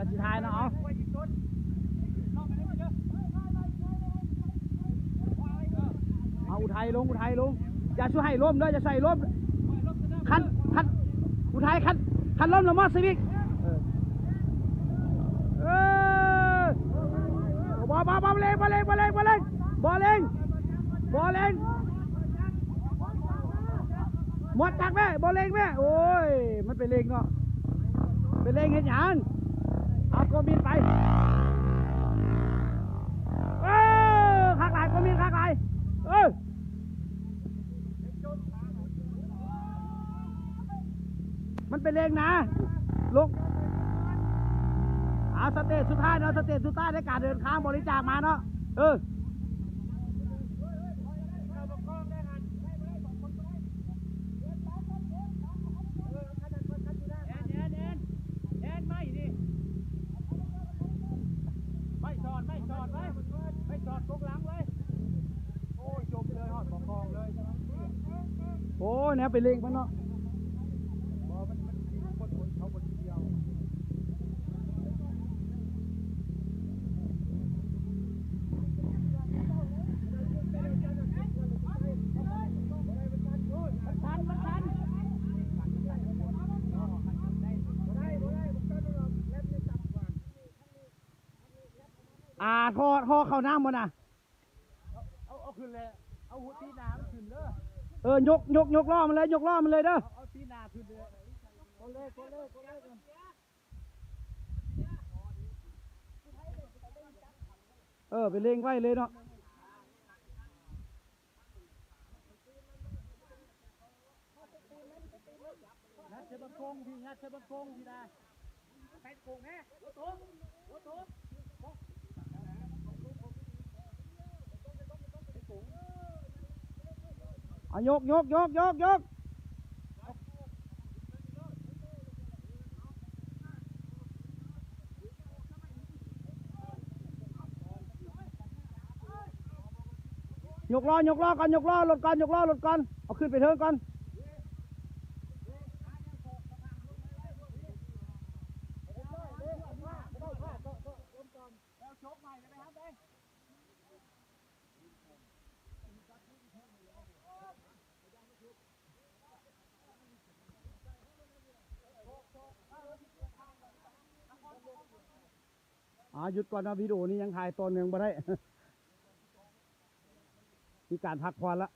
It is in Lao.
ສຸດທ້າຍເນາະ ເອົາ ເອົາ ອຸໄທລົງ ອຸໄທລົງ ຢ່າສູ່ໃຫ້ລົ້ມເດີ ຢ່າໃຫ້ລົ້ມ ຄັນ ຄັນ ອຸໄທ ຄັນ ຄັນລົ້ມລະມອດຊີວິດ ເອີ ເອີ ບໍ່ ບໍ່ ບໍ່ເລັ່ງ ບໍ່ເລັ່ງ ບໍ່ເລັ່ງ ບໍ່ເລັ່ງ ບໍ່ເລັ່ງ ບໍ່ເລັ່ງ ໝົດຈັກແມ່ ບໍ່ເລັ່ງແມ່ ໂອ້ຍ ມັນໄປເລັ່ງເນາະ ໄປເລັ່ງເຮັດຫຍັງ ເອົາໂກມິນໄປ ເອີ ຄັກຫຼາຍ ໂກມິນຄັກຫຼາຍ ເອີ ມັນໄປເລັ່ງນາ ລົງ ເອົາສະເຕດສຸດທ້າຍເນາະ ສະເຕດສຸດທ້າຍໃນການເດີນທາງບໍລິຈາກມາເນາະ ເອີ. ແອນ ແອນ ແອນ ແອນ ໄມ້ນີ້ ໄມ້ສອດ ໄມ້ສອດໄວ້ ໄມ້ສອດກົກຫຼັງໄວ້ ໂອ້ຍ ຈົມເລີຍ ຮອດບໍ່ຄອງເລີຍ ໂອ້ຍ ແນວໄປເລັ່ງມັນເນາະ ບໍ່ ມັນ ມັນ ມັນຄົນ ຄົນເຂົາບໍ່ດຽວ. ອ່າ ທໍ່ ທໍ່ເຂົ້ານ້ຳບໍ່ນະ ເອົາ ເອົາຂຶ້ນແລ້ວ ເອົາຫົວຕີນໜ້າມັນຂຶ້ນເດີ ເອີ ຍົກ ຍົກ ຍົກລໍ້ມັນເລີຍ ຍົກລໍ້ມັນເລີຍເດີ ເອົາ ເອົາຕີນໜ້າຂຶ້ນເດີ ກົດເລີຍ ກົດເລີຍ ກົດເລີຍ ເອີ ໄປເລັ່ງໄວ້ເລີຍເນາະ ຍັດໃສ່ບັງກົງພີ້ ຍັດໃສ່ບັງກົງພີ້ນະ ໃສ່ກົງແນ່ ຫົວໂຕ ຫົວໂຕ ເອົາ ຍົກ ຍົກ ຍົກ ຍົກ ຍົກ ຍົກລໍ້ ຍົກລໍ້ກ່ອນ ຍົກລໍ້ລົດກ່ອນ ຍົກລໍ້ລົດກ່ອນ ເອົາຂຶ້ນໄປເທິງກ່ອນ ແລ້ວໂຈກໃໝ່ໄປຫັ້ນເດ້. ອ່າ ຢຸດກ່ອນເນາະ ວິດີໂອນີ້ຍັງຖ່າຍຕໍ່ເນື່ອງບໍ່ໄດ້ ມີການພັກຜ່ອນລະ.